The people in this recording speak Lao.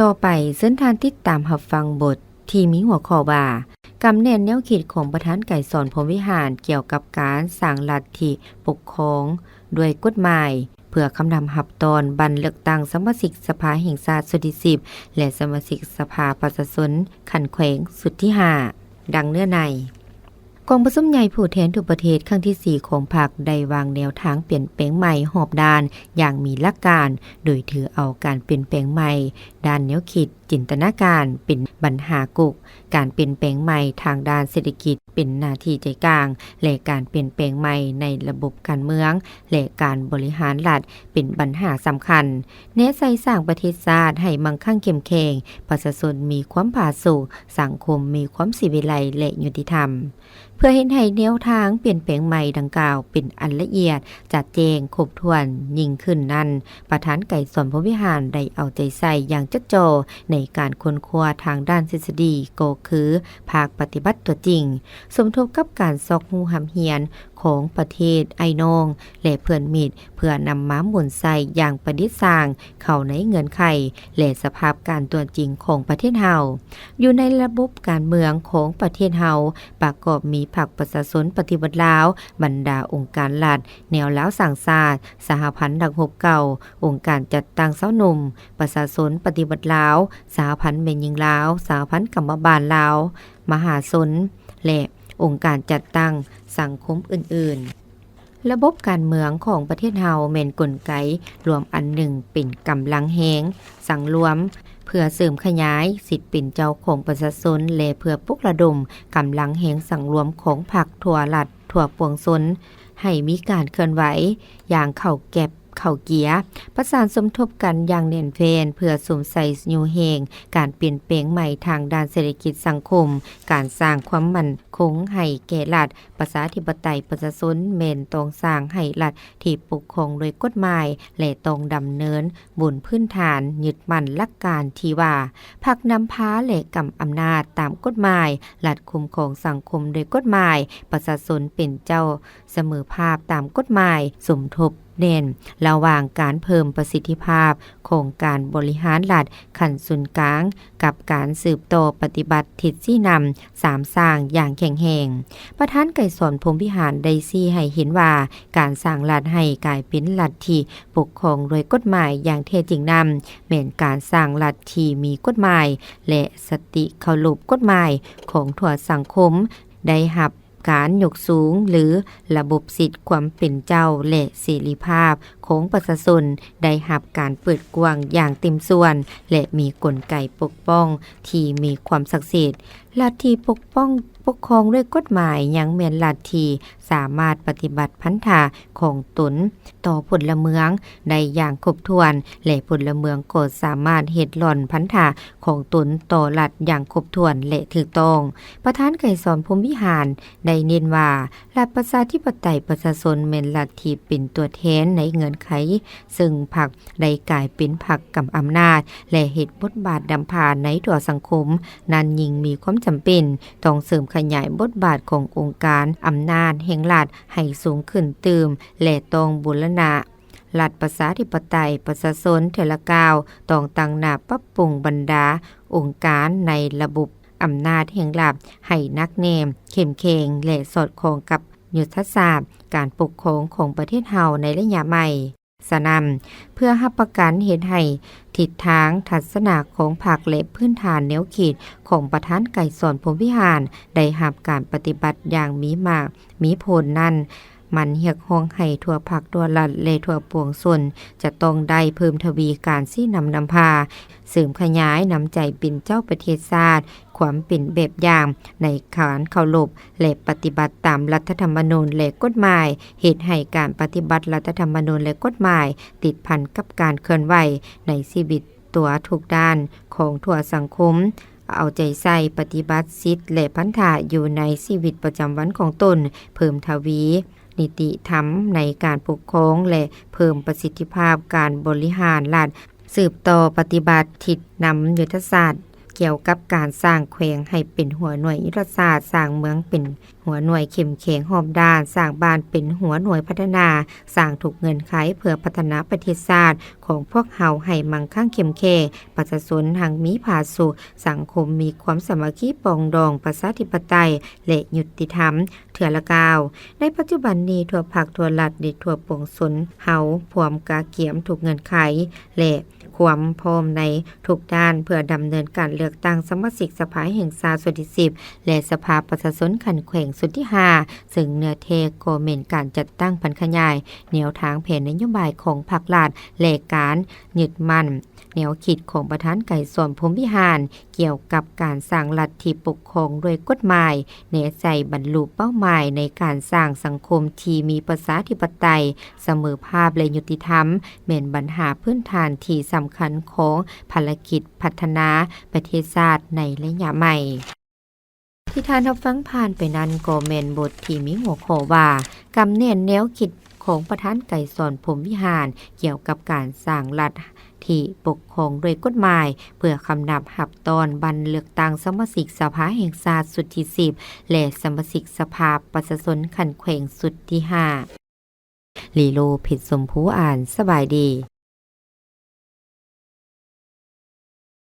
ຕໍ່ໄປ, ເຊີນທ່ານຕິດຕາມຮັບຟັງບົດທີ່ມີຫົວຂໍ້ວ່າ ກຳແໜ້ນແນວຄິດຂອງປະທານໄກສອນ ພົມວິຫານ ກ່ຽວກັບການສ້າງລັດທີ່ປົກຄອງດ້ວຍກົດໝາຍ ເພື່ອຄຳນຳຮັບຕອນບັນເລືອກຕັ້ງສະມາຊິກສະພາແຫ່ງຊາດຊຸດທີສິບ ແລະ ສະມາຊິກສະພາປະຊາຊົນຂັ້ນແຂວງຊຸດທີຫ້າ ດັ່ງເນື້ອໃນ. ກອງປະຊຸມໃຫຍ່ຜູ້ແທນທົ່ວປະເທດຄັ້ງທີສີ່ຂອງພັກ ໄດ້ວາງແນວທາງປ່ຽນແປງໃໝ່ຮອບດ້ານຢ່າງມີຫຼັກການ, ໂດຍຖືເອົາການປ່ຽນແປງໃໝ່ດ້ານແນວຄິດ, ຈິນຕະນາການເປັນບັນຫາກົກ, ການປ່ຽນແປງໃໝ່ທາງດ້ານເສດຖະກິດເປັນໜ້າທີ່ໃຈກາງ ແລະ ການປ່ຽນແປງໃໝ່ໃນລະບົບການເມືອງ ແລະ ການບໍລິຫານລັດເປັນບັນຫາສຳຄັນ. ແນໃສ່ສ້າງປະເທດຊາດໃຫ້ມັ່ງຄັ່ງເຂັ້ມແຂງ, ປະຊາຊົນມີຄວາມຜາສຸກ, ສັງຄົມມີຄວາມສີວິໄລ ແລະ ຍຸຕິທຳ. ເພື່ອເຮັດໃຫ້ແນວທາງປ່ຽນແປງໃໝ່ດັ່ງກ່າວເປັນອັນລະອຽດ, ຈະແຈ້ງ, ຄົບຖ້ວນຍິ່ງຂຶ້ນນັ້ນ, ປະທານໄກສອນ ພົມວິຫານ ໄດ້ເອົາໃຈໃສ່ຢ່າງຈົດຈໍ່ໃນການຄົ້ນຄວ້າທາງດ້ານທິດສະດີ, ກໍຄືພາກປະຕິບັດຕົວຈິງ, ສົມທົບກັບການຊອກຮູ້ຮ່ຳຮຽນຂອງປະເທດອ້າຍນ້ອງ ແລະ ເພື່ອນມິດ ເພື່ອນຳມາໝູນໃຊ້ຢ່າງປະດິດສ້າງເຂົ້າໃນເງື່ອນໄຂ ແລະ ສະພາບການຕົວຈິງຂອງປະເທດເຮົາ. ຢູ່ໃນລະບົບການເມືອງຂອງປະເທດເຮົາ ປະກອບມີພັກປະຊາຊົນປະຕິວັດລາວ, ບັນດາອົງການລັດ, ແນວລາວສ້າງຊາດ, ສະຫະພັນນັກຮົບເກົ່າ, ອົງການຈັດຕັ້ງຊາວໜຸ່ມ, ປະຊາຊົນປະຕິວັດລາວ, ສະຫະພັນແມ່ຍິງລາວ, ສະຫະພັນກຳມະບານລາວ, ມະຫາຊົນ ແລະ ອົງການຈັດຕັ້ງສັງຄົມອື່ນໆ. ລະບົບການເມືອງຂອງປະເທດເຮົາແມ່ນກົນໄກລວມອັນໜຶ່ງເປັນກຳລັງແຮງສັງລວມ ເພື່ອເສີມຂະຫຍາຍສິດເປັນເຈົ້າຂອງປະຊາຊົນ ແລະ ເພື່ອປຸກລະດົມກຳລັງແຮງສັງລວມຂອງພັກທົ່ວລັດທົ່ວປວງຊົນ ໃຫ້ມີການເຄື່ອນໄຫວຢ່າງເຂົ້າແກັບເຂົ້າເກຍ, ປະສານສົມທົບກັນຢ່າງແໜ້ນແຟ້ນ ເພື່ອສຸມໃສ່ຍູ້ແຮງການປ່ຽນແປງໃໝ່ທາງດ້ານເສດຖະກິດສັງຄົມ, ການສ້າງຄວາມໝັ້ນຄົງໃຫ້ແກ່ລັດ ປະຊາທິປະໄຕປະຊາຊົນ ແມ່ນຕ້ອງສ້າງໃຫ້ລັດທີ່ປົກຄອງໂດຍກົດໝາຍ ແລະ ຕ້ອງດຳເນີນບົນພື້ນຖານຍຶດໝັ້ນຫຼັກການທີ່ວ່າ ພັກນຳພາ ແລະ ກຳອຳນາດຕາມກົດໝາຍ, ລັດຄຸ້ມຄອງສັງຄົມໂດຍກົດໝາຍ, ປະຊາຊົນເປັນເຈົ້າສະເໝີພາບຕາມກົດໝາຍ, ສົມທົບແໜ້ນລະຫວ່າງການເພີ່ມປະສິດທິພາບຂອງການບໍລິຫານລັດຂັ້ນສູນກາງ ກັບການສືບຕໍ່ປະຕິບັດທິດຊີ້ນຳ ສາມສ້າງຢ່າງແຂງແຮງ. ປະທານໄກສອນ ພົມວິຫານ ໄດ້ຊີ້ໃຫ້ເຫັນວ່າ ການສ້າງລັດໃຫ້ກາຍເປັນລັດທີ່ປົກຄອງໂດຍກົດໝາຍຢ່າງແທ້ຈິງນັ້ນ ແມ່ນການສ້າງລັດທີ່ມີກົດໝາຍ ແລະ ສະຕິເຄົາລົບກົດໝາຍຂອງທົ່ວສັງຄົມ ໄດ້ຮັບການຍົກສູງ ຫຼື ລະບົບສິດຄວາມເປັນເຈົ້າ ແລະ ເສລີພາບຂອງປະຊາຊົນ ໄດ້ຮັບການເປີດກວ້າງຢ່າງເຕັມສ່ວນ ແລະ ມີກົນໄກປົກປ້ອງທີ່ມີຄວາມສັກສິດ. ລັດທີ່ປົກປ້ອງ ປົກຄອງດ້ວຍກົດໝາຍ ຍັງແມ່ນລັດທີ່ສາມາດປະຕິບັດພັນທະຂອງຕົນຕໍ່ພົນລະເມືອງໄດ້ຢ່າງຄົບຖ້ວນ ແລະ ພົນລະເມືອງກໍສາມາດເຮັດລ່ອນພັນທະຂອງຕົນຕໍ່ລັດຢ່າງຄົບຖ້ວນ ແລະ ຖືກຕ້ອງ. ປະທານໄກສອນ ພົມວິຫານ ໄດ້ເນັ້ນວ່າ ລັດປະຊາທິປະໄຕປະຊາຊົນແມ່ນລັດທີ່ເປັນຕົວແທນໃນເງື່ອນໄຂ ເຊິ່ງພັກ ໄດ້ກາຍເປັນພັກກຳອຳນາດ ແລະ ເຮັດບົດບາດນຳພາໃນທົ່ວສັງຄົມ ນັ້ນຍິ່ງມີຄວາມຈຳເປັນຕ້ອງເສີມຂະຫຍາຍບົດບາດຂອງອົງການອຳນາດແຫ່ງລັດໃຫ້ສູງຂຶ້ນຕື່ມ ແລະ ຕ້ອງບູລະນະລັດປະຊາທິປະໄຕປະຊາຊົນເທື່ອລະກ້າວ, ຕ້ອງຕັ້ງໜ້າປັບປຸງບັນດາອົງການໃນລະບົບອຳນາດແຫ່ງລັດໃຫ້ໜັກແໜ້ນ, ເຂັ້ມແຂງ ແລະ ສອດຄ່ອງກັບຍຸດທະສາດການປົກຄອງຂອງປະເທດເຮົາໃນໄລຍະໃໝ່. ສະນັ້ນ, ເພື່ອຮັບປະກັນເຮັດໃຫ້ທິດທາງທັດສະນະຂອງພັກ ແລະ ພື້ນຖານແນວຄິດຂອງປະທານໄກສອນ ພົມວິຫານ ໄດ້ຮັບການປະຕິບັດຢ່າງມີໝາກມີຜົນນັ້ນ, ມັນຮຽກຮ້ອງໃຫ້ທົ່ວພັກ, ທົ່ວລັດ ແລະ ທົ່ວປວງຊົນ ຈະຕ້ອງໄດ້ເພີ່ມທະວີການຊີ້ນຳນຳພາ, ເສີມຂະຫຍາຍນ້ຳໃຈເປັນເຈົ້າປະເທດຊາດ, ຄວາມເປັນແບບຢ່າງໃນການເຄົາລົບ ແລະ ປະຕິບັດຕາມລັດຖະທຳມະນູນ ແລະ ກົດໝາຍ, ເຮັດໃຫ້ການປະຕິບັດລັດຖະທຳມະນູນ ແລະ ກົດໝາຍ ຕິດພັນກັບການເຄື່ອນໄຫວໃນຊີວິດຕົວທຸກດ້ານຂອງທົ່ວສັງຄົມ, ເອົາໃຈໃສ່ປະຕິບັດສິດ ແລະ ພັນທະຢູ່ໃນຊີວິດປະຈຳວັນຂອງຕົນ, ເພີ່ມທະວີນິຕິທຳໃນການປົກຄອງ ແລະ ເພີ່ມປະສິດທິພາບການບໍລິຫານລັດ, ສືບຕໍ່ປະຕິບັດທິດນຳຍຸດທະສາດ ກ່ຽວກັບການສ້າງແຂວງໃຫ້ເປັນຫົວໜ່ວຍຍຸດທະສາດ, ສ້າງເມືອງເປັນຫົວໜ່ວຍເຂັ້ມແຂງຮອບດ້ານ, ສ້າງບ້ານເປັນຫົວໜ່ວຍພັດທະນາ, ສ້າງທຸກເງື່ອນໄຂເພື່ອພັດທະນາປະເທດຊາດຂອງພວກເຮົາໃຫ້ມັ່ງຄັ່ງເຂັ້ມແຂງ, ປະຊາຊົນຮັ່ງມີຜາສຸກ, ສັງຄົມມີຄວາມສາມັກຄີປອງດອງ, ປະຊາທິປະໄຕ ແລະ ຍຸຕິທຳເທື່ອລະກ້າວ. ໃນປັດຈຸບັນນີ້, ທົ່ວພັກທົ່ວລັດ ແລະ ທົ່ວປວງຊົນເຮົາພວມກະກຽມທຸກເງື່ອນໄຂ ແລະ ຄວາມພ້ອມໃນທຸກດ້ານ ເພື່ອດຳເນີນການເລືອກຕັ້ງສະມາຊິກສະພາແຫ່ງຊາດຊຸດທີສິບ ແລະ ສະພາປະຊາຊົນຂັ້ນແຂວງຊຸດທີຫ້າ ເຊິ່ງເນື້ອແທ້ກໍແມ່ນການຈັດຕັ້ງຜັນຂະຫຍາຍແນວທາງແຜນນະໂຍບາຍຂອງພັກລັດ ແລະ ການຍຶດໝັ້ນແນວຄິດຂອງປະທານໄກສອນ ພົມວິຫານ ກ່ຽວກັບການສ້າງລັດທີ່ປົກຄອງດ້ວຍກົດໝາຍ, ແນໃຈບັນລຸເປົ້າໝາຍໃນການສ້າງສັງຄົມທີ່ມີປະຊາທິປະໄຕ, ສະເໝີພາບ ແລະ ຍຸຕິທຳ ແມ່ນບັນຫາພື້ນຖານທີ່ສຳຄັນຂອງພາລະກິດພັດທະນາປະເທດຊາດໃນໄລຍະໃໝ່. ທີ່ທ່ານຮັບຟັງຜ່ານໄປນັ້ນກໍແມ່ນບົດທີ່ມີຫົວຂໍ້ວ່າ ກຳແໜ້ນແນວຄິດຂອງປະທານໄກສອນ ພົມວິຫານ ກ່ຽວກັບການສ້າງລັດທີ່ປົກຄອງດ້ວຍກົດໝາຍ ເພື່ອຄຳນັບຮັບຕ້ອນວັນເລືອກຕັ້ງສະມາຊິກສະພາແຫ່ງຊາດຊຸດທີສິບ ແລະ ສະມາຊິກສະພາປະຊາຊົນຂັ້ນແຂວງຊຸດທີຫ້າ. ລີໂລ ເພັດຊົມພູ ອ່ານ. ສະບາຍດີ.